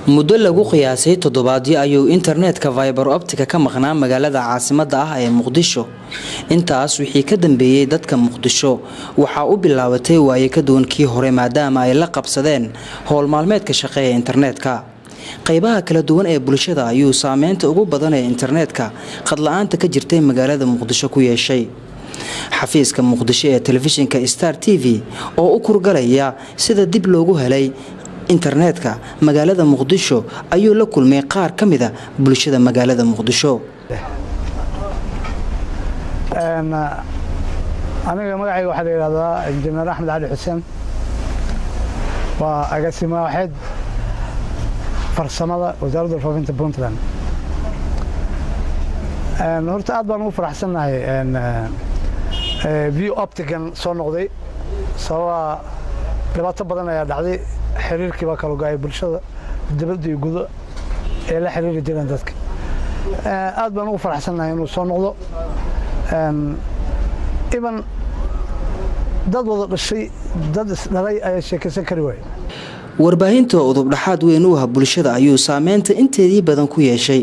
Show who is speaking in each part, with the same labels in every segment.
Speaker 1: Muddo lagu qiyaasay toddobaadyo ayuu internetka fiber optic-ga ka maqnaa magaalada caasimadda ah ee Muqdisho. Intaas wixii ka dambeeyey, dadka Muqdisho waxaa u bilaabatay waaye ka duwan kii hore, maadaama ay la qabsadeen howl maalmeedka shaqeeya internetka. Qaybaha kala duwan ee bulshada ayuu saameynta ugu badan ee internetka khadla-aanta ka jirtay magaalada Muqdisho ku yeeshay. Xafiiska Muqdisho ee telefishinka Star TV oo u kurgalaya sida dib loogu helay internetka magaalada Muqdisho ayuu la kulmay qaar ka mida bulshada magaalada Muqdisho.
Speaker 2: Aniga magacayga waxaa la yidhahdaa Injineer Axmed Cali Xuseen, waa agaasima waaxeed farsamada Wasaaradda Warfaafinta Puntland. Horta aad baan ugu faraxsannahay fiber optic-gan soo noqday, sababaa dhibaato badan ayaa dhacday, xiriirkii baa kala go-ay bulshada dibadda iyo gudo ee la xiriiri jireen dadka. Aad baan ugu faraxsannahay inuu soo noqdo. Even dad wada dhashay, dad isdhalay ayaa sheekaysan kari waaya.
Speaker 1: Warbaahinta udubdhaxaad weyn u ah bulshada ayuu saameynta inteedii badan ku yeeshay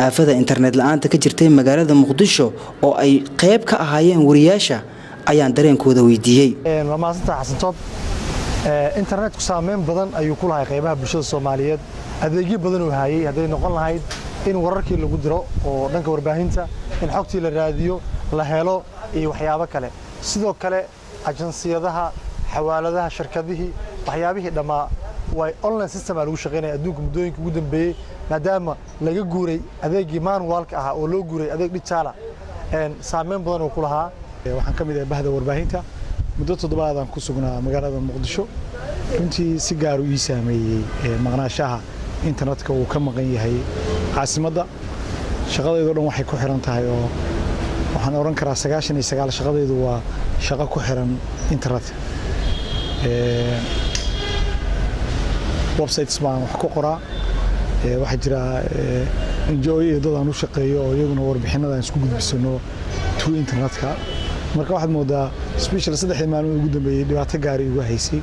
Speaker 1: aafada internet la-aanta ka jirtay magaalada Muqdisho, oo ay qayb ka ahaayeen wariyaasha ayaan dareenkooda weydiiyey.
Speaker 3: Waa mahadsantaha, Xasan Toob. Internetku saameyn badan ayuu ku lahay qaybaha bulshada Soomaaliyeed. Adeegyo badan uu hayay, hadday noqon lahayd in wararkii lagu diro oo dhanka warbaahinta, in xogtii la raadiyo, la helo iyo waxyaabo kale. Sidoo kale ajansiyadaha, xawaaladaha, shirkadihii, waxyaabihii dhammaa way online system aa lagu shaqaynaya adduunka muddooyinka ugu dambeeyey, maadaama laga guuray adeegii manual-ka ahaa oo loo guuray adeeg digital ah. Saameyn badan uu ku lahaa.
Speaker 4: Waxaan ka mid ahay bahda warbaahinta. Muddo toddobaadaan ku sugnaa magaalada Muqdisho. Runtii si gaaru ii saameeyey maqnaashaha internetka uu ka maqan yahay caasimadda. Shaqadaydo dhan waxay ku xiran tahay, oo waxaan odhan karaa 99 shaqadaydu waa shaqo ku xiran internetka. Websites baan wax ku qoraa, waxaa jira NGO iyo dad aan u shaqeeyo oo iyaguna warbixinada aan isku gudbisano through internetka. Marka waxaad moodaa special 3dii maalmood ugu dambeeyey dhibaato gaari igu haysay.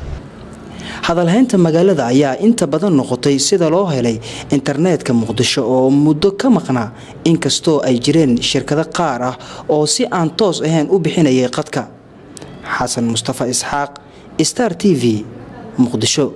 Speaker 1: Hadalhaynta magaalada ayaa inta badan noqotay sida loo helay internetka Muqdisho oo muddo ka maqnaa, inkastoo ay jireen shirkado qaar ah oo si aan toos ahayn u bixinayay qadka. Xasan Mustafa Isxaaq, Star TV, Muqdisho.